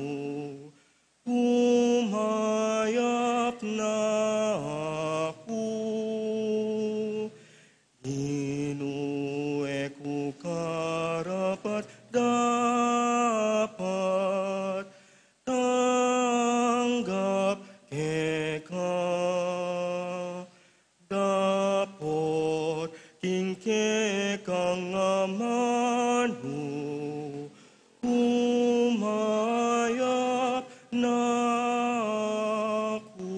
kumayap na aku. Ginu, e ku karapat-dapat tanggap keka, dapot king kekang amanu, kumayap na aku.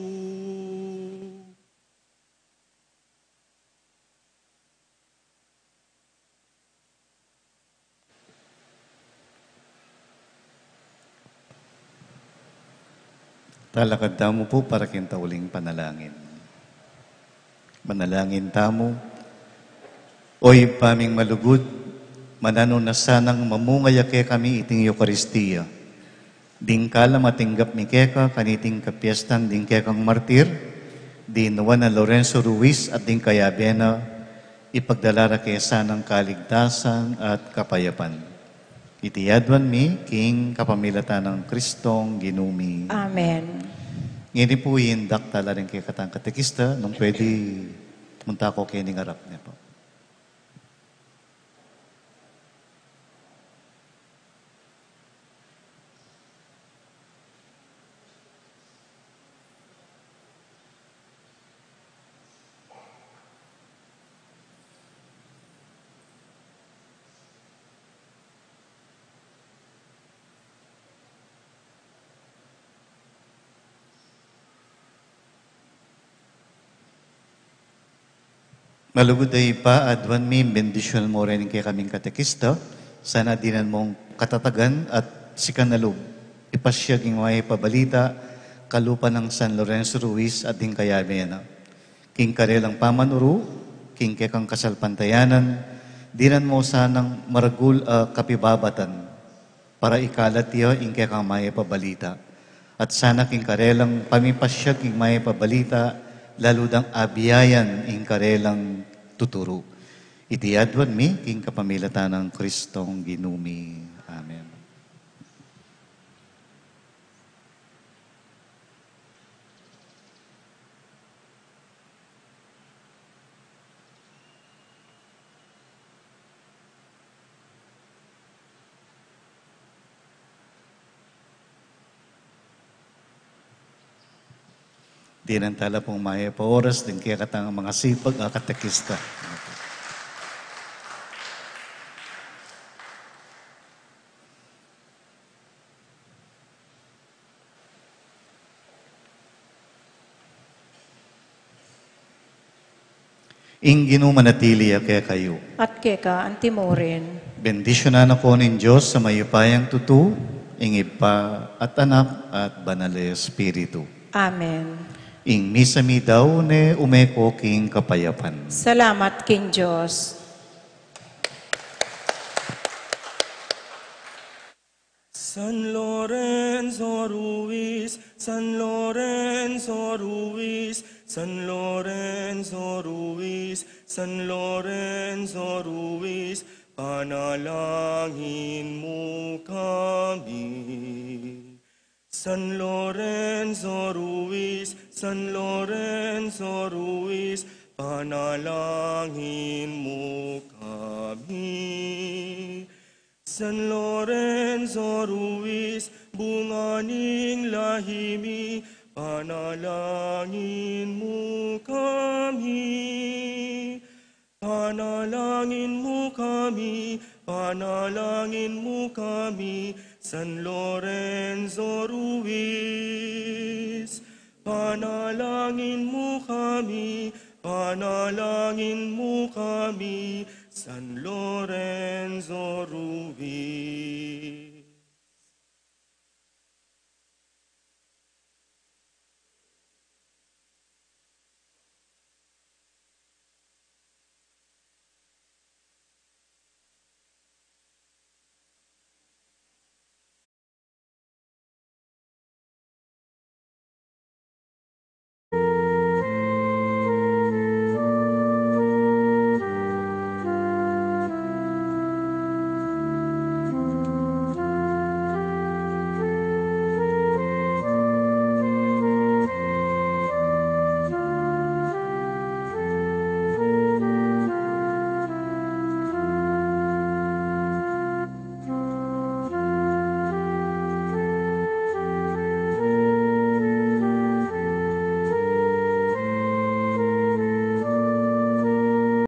Talakad tamu pu para king tauling panalangin. Manalangin tamu. O Ibpa ming malugud, mananu na sanang mamunga ya kekami iting Eukaristia. Ding kalam a tinggap mi keka kaniting kapiestan ding kekang martir, ding nuan a Lorenzo Ruiz at ding kayabe na, ipagdala ra ke sanang kaligtasan at kapayapan. Iti aduan mi king kapamilatan nang Kristong Ginu mi. Amen. Ngeni pu, indak tala ring kekatang katekista, nung pwede munta ko keni ngarap ne pu. Malugud a Ibpa, aduan mi ing bendisyun mu ring kekaming katekista, sana dinan mung katatagan at sikan a lub ipasyag ing mayap a balita kalupa nang San Lorenzo Ruiz at ding kayabe na. King karelang pamanuru, king kekang kasalpantayanan, dinan mu sanang maragul a kapibabatan para ikalat ya ing kekang mayap a balita. At sana king karelang pamipasyag king mayap a balita, lalu dang abiayan ing karelang tuturu. Iti aduan mi king kapamilatan nang Kristong Ginu mi. Amen. Dinan tala pung mayap a oras ding kekatang mangasipag a katekista. Ing Ginu manatili ya kekayu. At keka antimurin. Bendisyunan na ko ning Dios a mayupayang tutu, ing Ibpa at Anak at Banal a Espiritu. Amen. Ing misa mi dau ne, ume ko king kapayapan. Salamat king Dios. San Lorenzo Ruiz, San Lorenzo Ruiz, San Lorenzo Ruiz, San Lorenzo Ruiz, panalangin mu kami. San Lorenzo Ruiz, San Lorenzo Ruiz, panalangin mu kami. San Lorenzo Ruiz, bunga ning lahi mi, panalangin mu kami. Panalangin mu kami, Panalangin mu kami, San Lorenzo Ruiz. Panalangin mu kami, panalangin mu kami, San Lorenzo Ruiz.